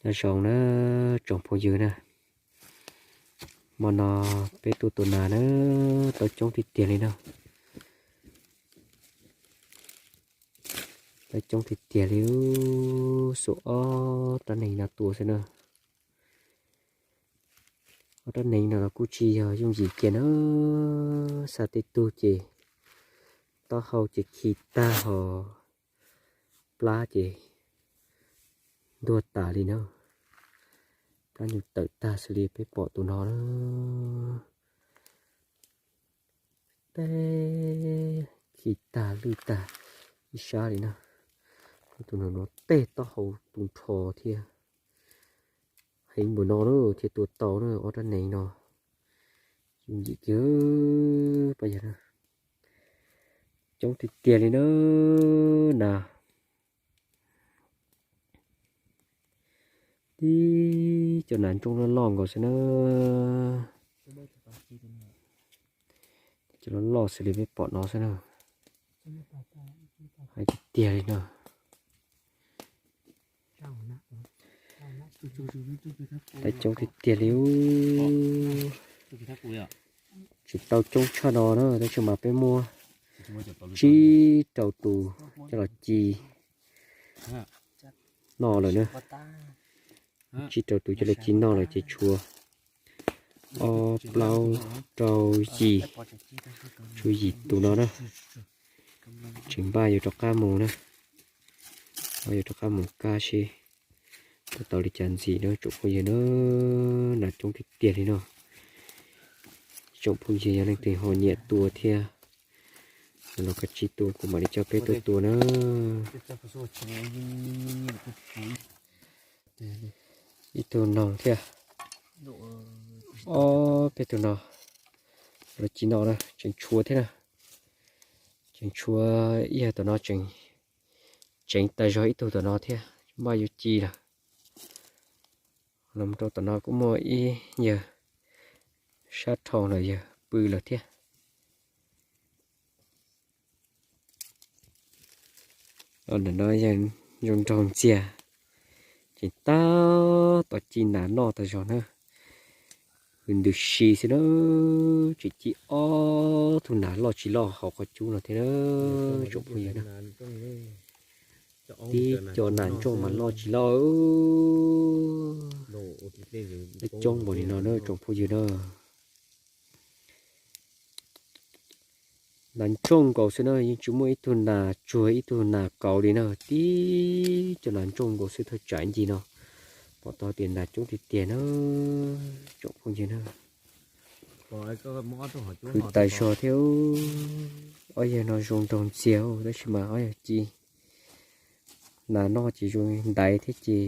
Nyob zoo na tsoom phooj ywg na, hmo no peb tuaj tua nas na, tau coob tiag tiag li na. Tau coob tiag tiag li, xuas ob rab neeg no tua xwb na. Ob rab neeg no los kuj tsis yog yooj yim kiag na, xa tej tug ces taub hau ces khi tag ho plab ces ntuag tas li na. Plab nyuj tawm tag xws li peb pom tus no na. Teb khi tag lwj tag ib sab li na. Tus no no tej taub hau tu nrho thiab. Heev npaum no na thiaj tua tau na ob rab neeg no. Yooj yim kiag pab yawg na. Coob tiag tiag li na. Nas tib cov nas ntsooj loj loj nkaus xwb na. Cov loj loj xws li peb pom no xwb na. Hais tiag tiag li no. Tau coob tiag tiag li. Tsis tau coob tshaj no na, tab sis mas peb muab tsib rau tus coj los ci noj lawm na. Tsib rau tus coj los ci noj lawm ces tshuav ob plaub rau yim, tshuav yim tus no na. Tseem npaj yuav rov qab mus na, yuav rov qab mus kaj seb puas tau li cas ntxiv na tsoom phooj ywg na. Nas coob tiag tiag li no. Tsoom phooj ywg yog leej twg ho nyiam tua thiab los kav tsij tua kuv mam li coj peb tuaj tua na. Ib tug noog thiab. Ob peb tug no los ci no na, tseem tshuav thiab na. Tseem tshuav ib yawg tom no tseem, tseem tas zog ib tug tom no thiab, npaj yuav ci lawm. Los rau tom no kuj muaj ib yawg sab rhau lawm yawg pw lawm thiab. Ntawm no yog zoo nraug ntxiag, tseem tab tom ci nas noj tas zog na. Hws ntws si xwb na, tseem ci ob tug nas loj tsis loj hauv qhov cub no thiab na tsoom phooj ywg na. Tib co nas ntsooj mas loj tsis loj, coob npaum li no na tsoom phooj ywg na. Nas ntsooj nkaus xwb na, yeej tsis muaj ib tug nas tsuag ib tug nas kauv li na, tib co nas ntsooj nkaus xwb thaj tsam ncig no. Pom tau tias nas coob tiag tiag na tsoom phooj ywg na. Hws tas zog thiab. Ob yawg no zoo nraug ntxiag tab sis mas ob yawg ci nas noj ces zoo ntaiv thiab ces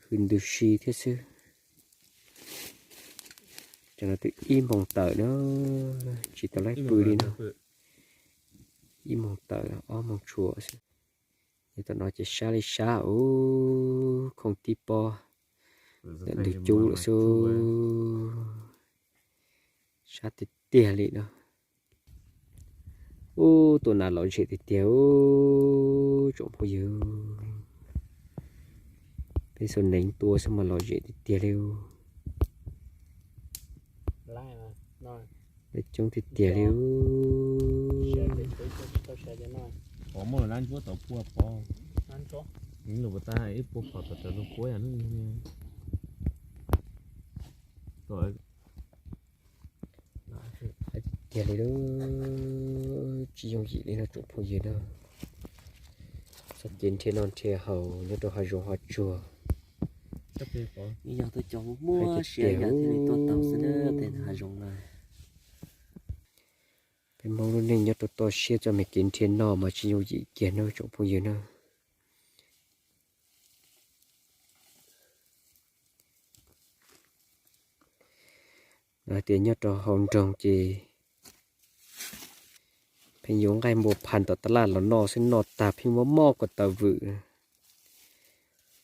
hws ntws si thiab xwb. Tam no twb ib moos tawm na, tsis tau laib pw li na. Ib moos tawm ob moos tshuav xwb. Yog tam no ces sab li sab ub, khooj tib pob ntawm ntug cub lawm xwb. Sab tiag tiag li no. Ub, tua nas lom zem tiag tiag tsoom phooj ywg. Peb xuas neev tua xwb mas lom zem tiag tiag li. Coob tiag tiag li. Pov muaj lab ntsuab tau pua pov. Lub pas tas ib puag pov tau lub puab yam lub tiag li lub. Tsis yooj yim li no tsoom phooj ywg na. Txoj kev nrhiav noj nrhiav haus nyob rau hav zoov hav tsuag. Yog tus cov muaj siab yam thiaj li tuaj tau xwb na, tej hav zoov na. Peb Hmoob lub neej nyob rau toj siab txoj me kev nrhiav noj mas tsis yooj yim kiag na tsoom phooj ywg na. Hais tias nyob rau hauv nroog ces pheej yuav nqaij npua phas tom taj laj los noj xwb, noj tag pheej muab mob ko taw vwm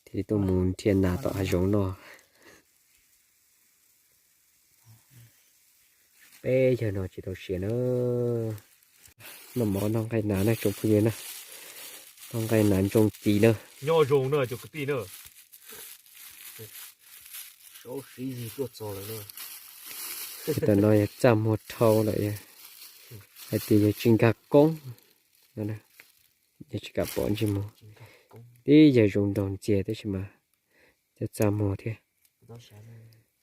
thiaj li tuaj mus nrhiav nas tom hav zoov noj. Peb yawg no tsis tau siav na. Noj mov noj nqaij nas na tsoom phooj ywg na. Noj nqaij nas ntsoog tis na. Nyob zoo na cov kwv tij na. Tam no yog txaj muag dhau lawm, hais tias yog tsis nkag koob no, yog tsis kam pom ntsej muag. Tib yam zoo nraug ntxiag tab sis mas cov txaj muag thiab.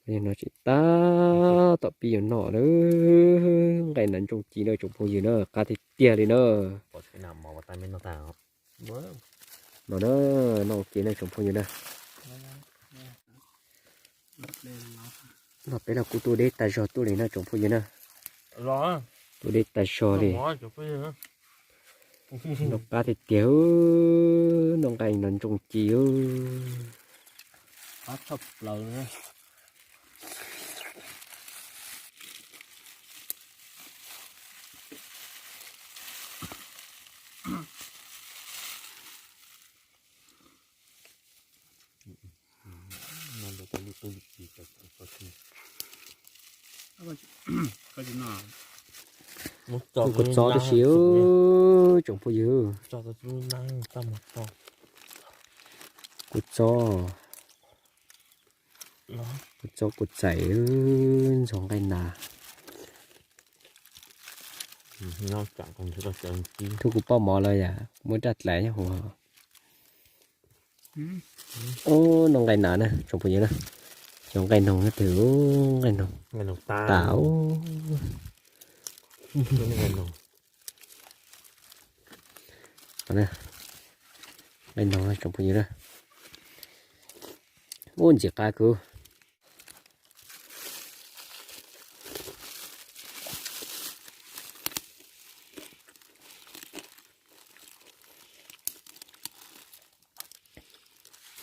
Yog no tseem tab tom pib yuav noj lawm, nqaij nas ntsooj ci no tsoom phooj ywg na, qab tiag tiag li na. No na, noj ua ke na tsoom phooj ywg na. No peb los kuj tua deb tag zog tuaj li na tsoom phooj ywg na. Tua deb tag zog li. Noj qab tiag tiag, noj nqaij nas ntsooj ci. Kuv txob tib si tsoom phooj ywg. Kuv txob, kuv txob kuv txais ntxhov nqaij nas. Thub kuv poj mov lawm yom, muab raj dlais nyob hauv. Ub, noj nqaij nas na tsoom phooj ywg na. Cov nqaij noog no twg, nqaij noog tas. Nqaij noog tsoom phooj ywg na. Ub, ntxim qab kawg.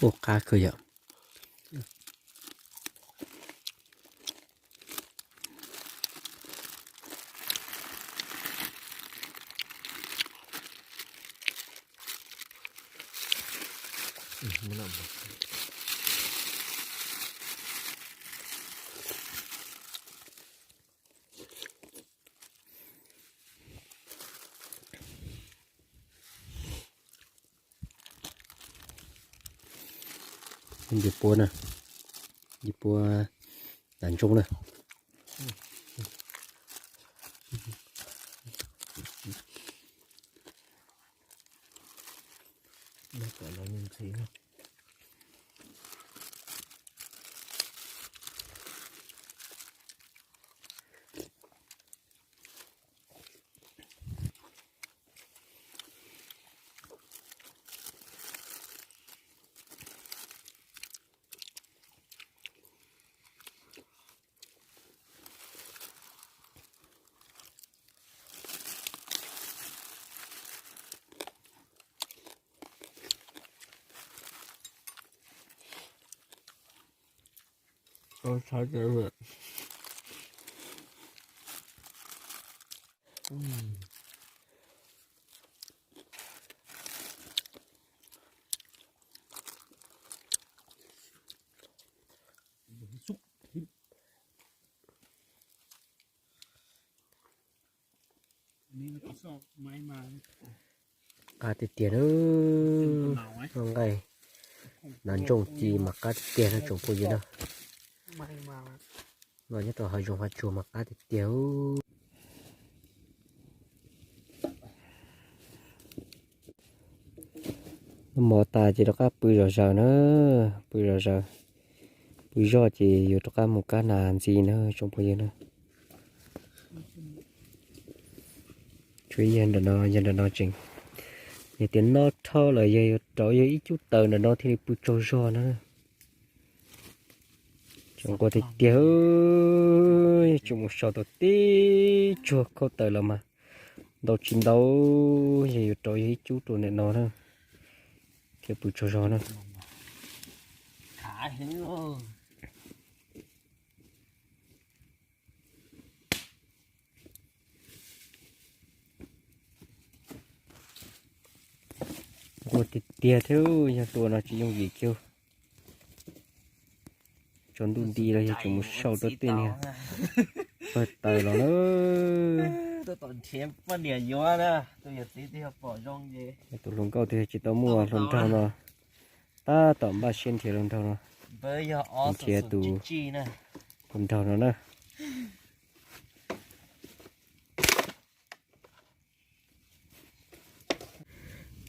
Ub, qab kawg yom. Ncej puab na, ncej puab nas ntsooj na. Qab tiag tiag na, noj nqaij nas ntsooj ci mas qab tiag tiag na tsoom phooj ywg na. Noj nyob rau hav zoov hav tsuag mas qab tiag tiag. Noj mov tas ces rov qab pw zom zaws na, pw zom zaws, pw zog ces yuav rov qab mus kab nas ntxiv na tsoom phooj ywg na. Tsuas yog ntawm no, yog ntawm no tseem, yog tias noj dhau lawm yog yuav rauv yog ib cub taws ntawm no thiaj li pw tsaug zog na. Tseem nquag tiag tiag, yuav tsum mus sau tau tib tsuag khauj taws los mas ntau tsis ntau, yog yuav rauv yog ib cub rau ntawm no na, thiaj pw tsaug zog na. Nquag tiag tiag thiab, yog tua no tsis yooj yim kiag. Tsaus ntuj nti los yog tseem mus sau rau tej niag pawg taws los na. Tus hluas nkauj twg tsis tau muaj hluas nraug no, tab tom npaj siab nrhiav hluas nraug no. Nrhiav tus hluas nraug no na.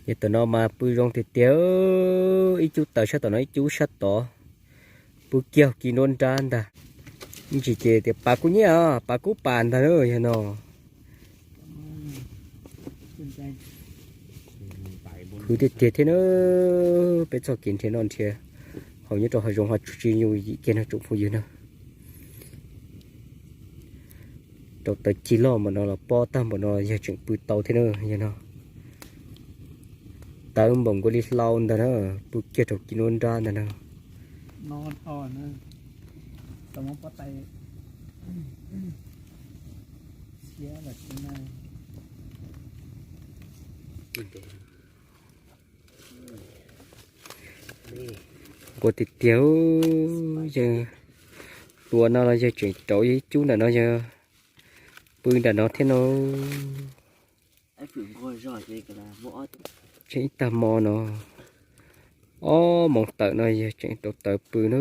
Yog tom no mas pw zoo tiag tiag, ib cub taws sab tom no ib cub sab tod, pw kiag kis nruab nrab ntag. Ib ntsis ces tias pas kuv nyiaj os, pas kuv pas ntag na yog no. Khwv tiag tiag thiab na, peb txoj kev nrhiav noj nrhiav haus nyob rau hav zoov ho tsis nyuj yim kiag no tsoom phooj ywg na. Rau taws cig loj npaum no los pob tag npaum no yog tseem pw tau thiab na yog no. Tawv npaum nkaus li hlau ntag na, pw kiag rau kis nruab nrab ntag na. Nquag tiag tiag, yawg hluas no los yawg tseem rauv ib cub nram no yawg pw nram no thiab no. Tseem ib tag hmo no, ob moos tawm no yawg tseem rauv taws pw na,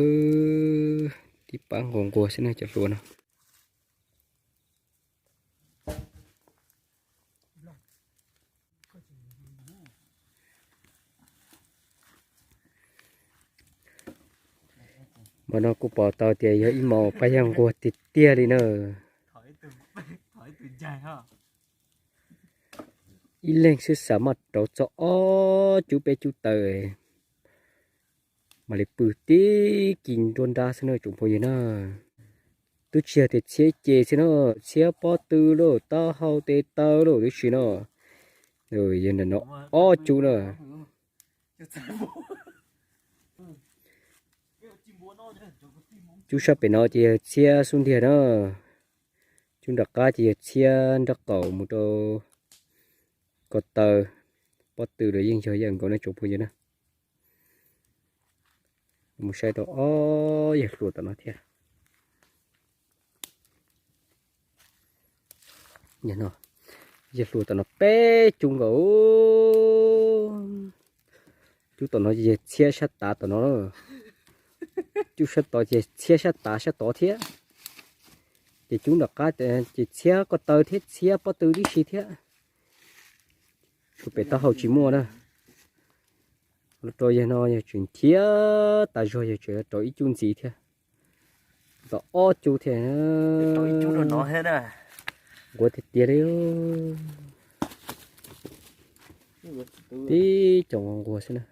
tib pab nquag nquag xwb na cov hluas no. Mas no kuv pom tau tias yog ib hmos pab yawg nquag tiag tiag li na. Ib leeg xwb xav maj rauv txog ob cub peb cub taws, mam li pw tib kis nruab nrab xwb na tsoom phooj ywg na. Twb tsis yog tias txhiab ce xwb no, txhiab pob tw lauj, taub hau tes taw lauj, twb tsis no. Yog nram no ob cub na. Cub sab pem no ces yog txhiab xub ntiag na. Cub nram qab ces yog txhiab nraub qaum mus rau ko taw, pob tw los yeej yog ib yam nkaus na tsoom phooj ywg na. Mus saib tau ob yawg hluas tom no thiab. Yawg hluas tom no peb cub nkaus. Cub tom no yog txhiab sab tav tom no, cub sab tod ces txhiab sab tav sab tod thiab. Ces cub nram qab ces txhiab ko taw thiab txhiab pob tw tib si thiab. Tshuav pem taub hau tsis muaj na. Los rau yawg no yog tseem thiab tas zog yog tseem rau ib cub ntxiv thiab. Tau ob cub thiab. Nquag tiag tiag li. Tib co nquag nquag xwb na.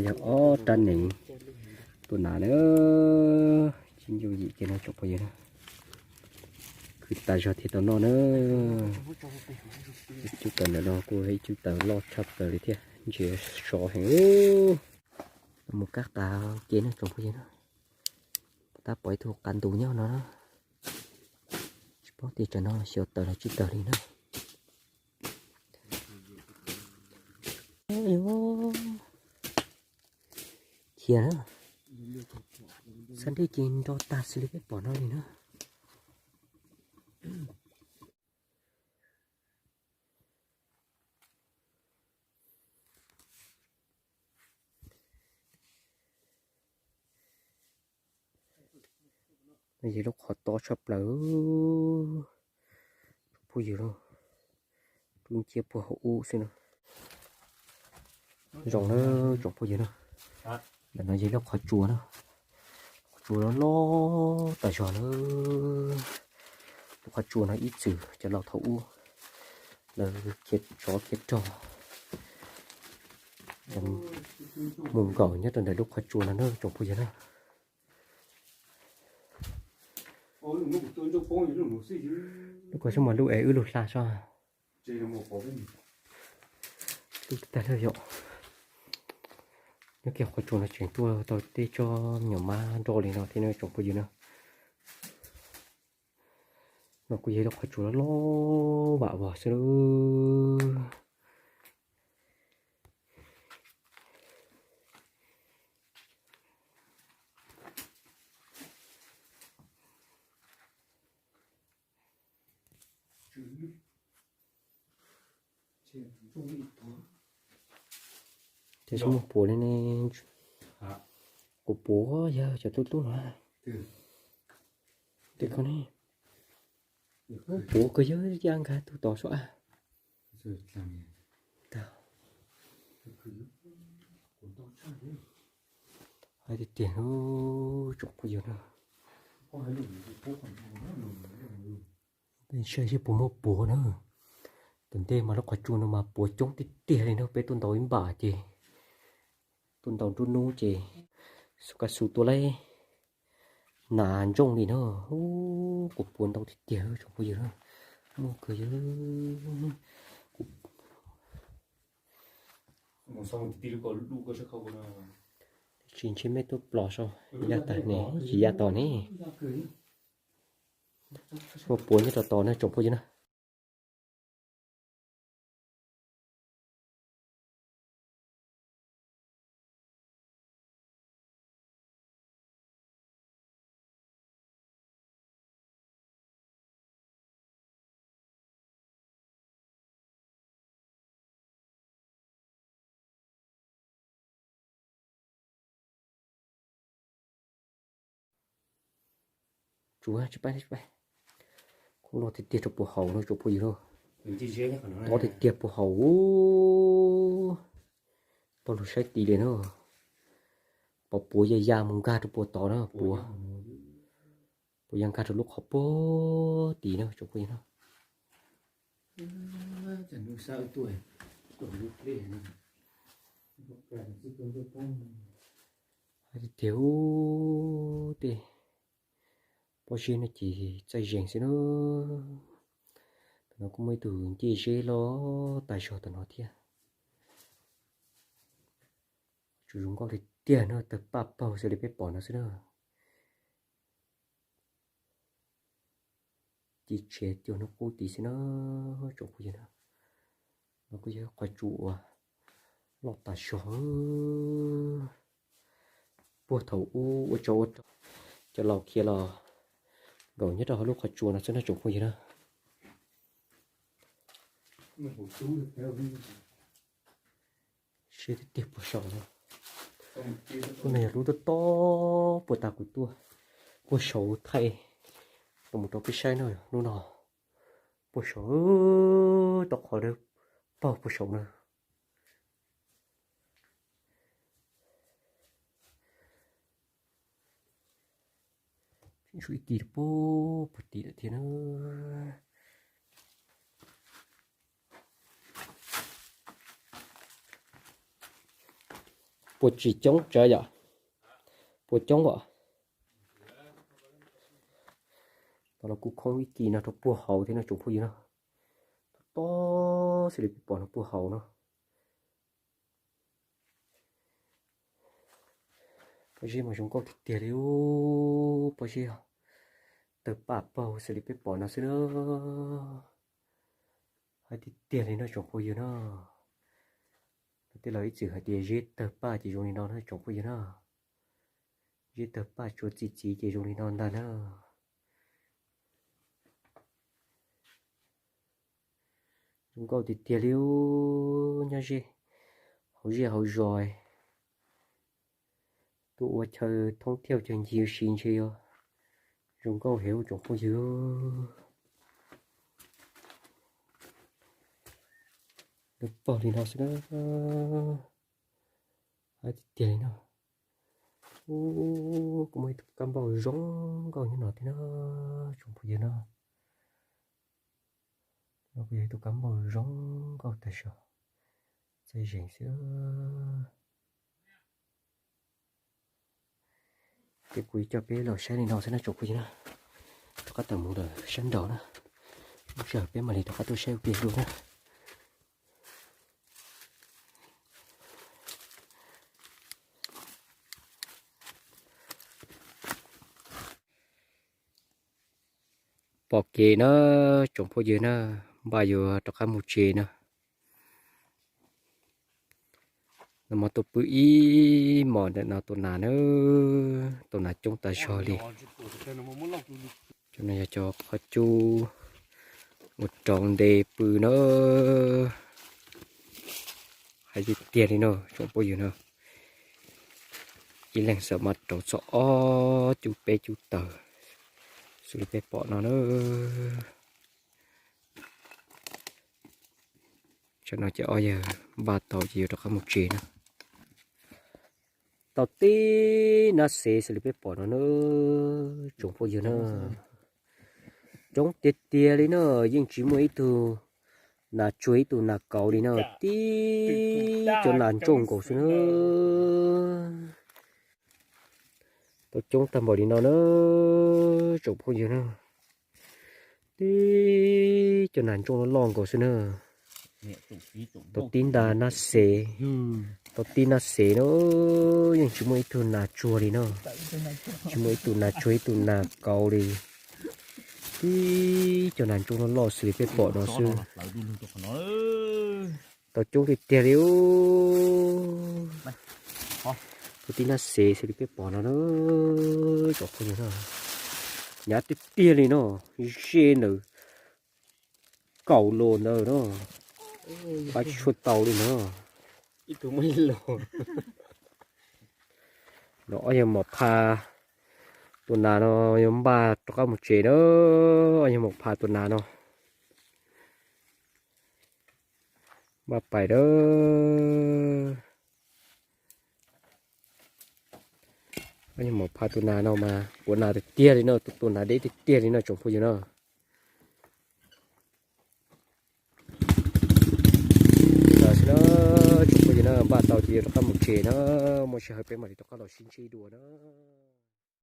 Yog ob rab neev tua nas na. Tsis nyuj yim kiag no tsoom phooj ywg na. Khwv tas zog thiaj tau noj na. Cub taws ntawm no kuj ib cub taws loj tshaj plaws li thiab, ntsia sov heev. Mus kab qas ke na tsoom phooj ywg na. Tab pom ib tug qas ntus nyob no na. Tsis paub tias tsam no xyov tawg los tsis tawg li na. Khiav na. Xab dej ces nro tag xws li peb pom no li na. No yog lub qhov tob tshaj plaws. Phooj ywg, rub nciab puag hauv ub xwb na. Zoo na tsoom phooj ywg na. Ntawm no yog lub qhov tsua na. Qhov tsua loj loj tas zog na. Lub qhov tsua no ib txwm cov laus thaum ub lawv khiav tsov khiav rog mus nkaum nyob rau ntawm lub qhov tsua no na tsoom phooj ywg na. Lub ko xwb mas lub es wb lub hla soj. Lub tag lawm yom. Nyob kiag qhov tsua no tseem tuaj tau tej tsob me nyuam mab nroj li no thiab na tsoom phooj ywg na. No kuj yog lub qhov tsua loj loj vam vog xwb lauj. Tsis muaj puav li ne. Kuv puav yog cov tub tub no. Tej ko ne, puav kawg yog ya nkag tug tod sab av. Hais tiag tiag tsoom phooj ywg na, saib seb puas muaj puav na. Tom ntej mas lub qhov tsua no mas puav coob tiag tiag li na, peb tuaj ntaus ib npam ces tuaj ntaus nruab hnub ces xu ka xu tua laib nas ntsooj li na. Kuv puav ntau tiag tiag tsoom phooj ywg na, muaj kawg yog. Tsis ntshe mej tuaj plos saib ya tag ne, tsis ya tos ne. Muaj puav nyob rau tod na tsoom phooj ywg na. Tsuav tsis paib, tsis paib. Khoob loj tiag tiag rau puag hauv no tsoom phooj ywg lauj. Tob tiag tiag puag hauv. Pog lug saib tid li na. Pom puav ya ya mus nkag rau puag tod na puav. Puav ya nkag rau lub qhov puag tid na tsoom phooj ywg na. Hais tiag tiag ub, tej pob zeb no ces txaij zeeg xwb na. Tam no kuj muaj ib tug ncej zeb loj tag zog tam no thiab. Tsuas zoo nkauj tiag tiag no, tawg paj paug xws li peb pom no xwb na. Ci tshiav cuag hnub qub tid xwb na tsoom phooj ywg na. No kuj yog qhov tsua uas loj tas zog. Puag thaum ub ua tsau ua rog cov laus khiav los nkaum nyob rau hauv lub qhov tsua no xwb no tsoom phooj ywg na. Siab tiag tiag puag saud no. Lub no yog lub tob tob puag ta kuv tuaj puag saud thaij rau mus rau peb saib no. Lub no puag saud, tau qhov dawb paug puag saud na. Tseem tshuav ib kis puag tim lawm thiab na. Puas tsis coob tsav yom? Puas coob os. Tau los kuj khoob ib kis no rau puag hauv thiab no tsoom phooj ywg na. Tob tob xws li peb pom no puag hauv no. Pob zeb mas zoo nkauj tiag tiag li, pob zeb tawg paj paug xws li peb pom no xwb na. Hais tiag tiag li no tsoom phooj ywg na. Tej laus ib txwm hais tias zeb tawg paj ces zoo li no na tsoom phooj ywg na. Zeb tawg paj tsua txi txiv ces zoo li no ntag na. Zoo nkauj tiag tiag li, nyob ze hauv zej hauv zos, tuaj ua chaw thoob thiab chaw ncig ua si ntshe yuav zoo nkauj heev tsoom phooj ywg. Dawb paug li no xwb na. Hais tiag tiag li no. Ub, kuj muaj ib tug kab npauj zoo nkauj nyob no thiab na tsoom phooj ywg na. No kuj yog ib tug kab npauj zoo nkauj tag zog, txaij zeeg xwb. Ces kuv coj peb los saib li no xwb na tsoom phooj ywg na. Rov qab tawm mus lawm sab nraud na, lub sij hawm peb mam li rov qab tuaj saib ua ke dua na. Pom kev na tsoom phooj ywg na, npaj yuav rov qab mus tsev na. No mas tuaj pw ib hmos ntawm no tus nas na, tus nas coob tas zog li. Cov no yog cov qhov cub ua rau nte pw na. Hais tiag tiag li no tsoom phooj ywg na, ib leeg xav mas rauv txog ob cub peb cub tawm xws li peb pom no na. Tsam no ces ob yawg npaj tau ces yuav rov qab mus tsev na. Tau tib nab xev xws li peb pom no na tsoom phooj ywg na. Coob tiag tiag li na, yeej tsis muaj ib tug nas tsuag ib tug nas kauv li na, tib cov nas ntsooj nkaus xwb na. Tau coob tag npaum li no na tsoom phooj ywg na, tib cov nas ntsooj loj loj nkaus xwb na. Tau tib nta nab xev, tau tib nab xev na, yeej tsis muaj ib tug nas tsuag li na, tsis muaj ib tug nas tsuag ib tug nas kauv li. Tib cov nas ntsooj loj loj xws li peb pom no xwb. Tau coob tiag tiag li. Tau tib nab xev xws li peb pom no na tsoom phooj ywg na. Hnyav tiag tiag li no, ze ntawm kaum los ntawd no, pab tsis tshua tau li no. No ob yawg Maum Phas tus nas no yuav npaj rov qab mus tsev na. Ob yawg Maum Phas tus nas no npaj pais na. Ob yawg Maum Phas tus nas no mas ua nas tiag tiag li no, tus tus nas deb tiag tiag li no tsoom phooj ywg na. Tam sim no tsoom phooj ywg na, npaj tau ces yuav rov qab mus tsev na, muaj sij hawm peb mam li rov qab los sib ntsib dua na.